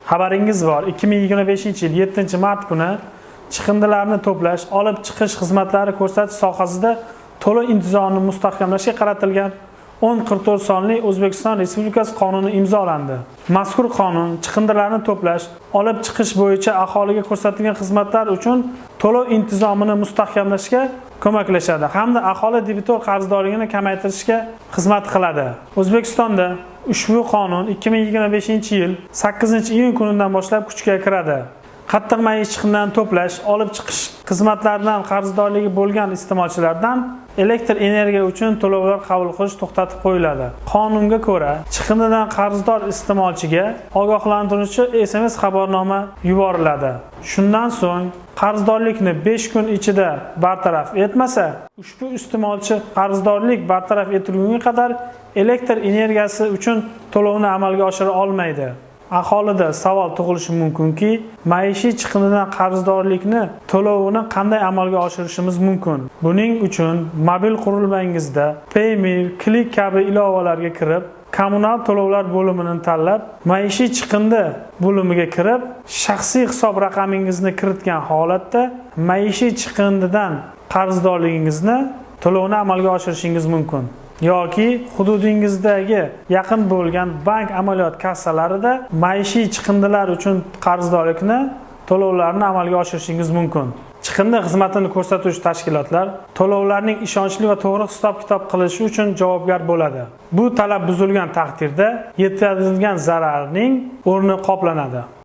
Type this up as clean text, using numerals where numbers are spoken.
Xabaringiz bor, 2025-yil 7-mart kuni chiqindilarni to'plash, olib chiqish xizmatlari ko'rsatish sohasida to'lov intizomini mustahkamlashga qaratilgan 1044 sonli O'zbekiston Respublikasi qonuni imzolandi. Mazkur qonun chiqindilarni to'plash, olib chiqish bo'yicha aholiga ko'rsatilgan xizmatlar uchun to'lov intizomini mustahkamlashga ko'maklashadi hamda aholi debitor qarzdorligini kamaytirishga xizmat qiladi. O'zbekistonda ushbu qonun 2025-yil 8-iyun kunidan boshlab kuchga kiradi. Qattiq mayish chiqindilarni to'plash, olib chiqish xizmatlaridan qarzdorligi bo'lgan iste'molchilardan elektr energiya uchun to'lovlar qabul qilish to'xtatib qo'yiladi. Qonunga ko'ra, chiqindidan qarzdor iste'molchiga ogohlantiruvchi SMS xabarnoma yuboriladi. Shundan so'ng qarzdorlikni 5 kun ichida bartaraf etmasa, ushbu iste'molchi qarzdorlik bartaraf etilgunga qadar elektr energiyasi uchun to'lovni amalga oshira olmaydi. Aholida savol tug'ilishi mumkinki, maishiy chiqindidan qarzdorlikni to'lovini qanday amalga oshirishimiz mumkin? Buning uchun mobil qurilmangizda Payme, Click kabi ilovalarga kirib, kommunal to'lovlar bo'limini tanlab, maishiy chiqindi bo'limiga kirib, shaxsiy hisob raqamingizni kiritgan holatda maishiy chiqindidan qarzdorligingizni to'lovini amalga oshirishingiz mumkin. Yoki hududingizdagi yaqin bo'lgan bank amaliyot kassalarida maishiy chiqindilar uchun qarzdorlikni to'lovlarni amalga oshirishingiz mumkin. Chiqindi xizmatini ko'rsatuvchi tashkilotlar to'lovlarning ishonchli va to'g'ri hisob-kitob qilishi uchun javobgar bo'ladi. Bu talab buzilgan taqdirda yetkazilgan zararning o'rni qoplanadi.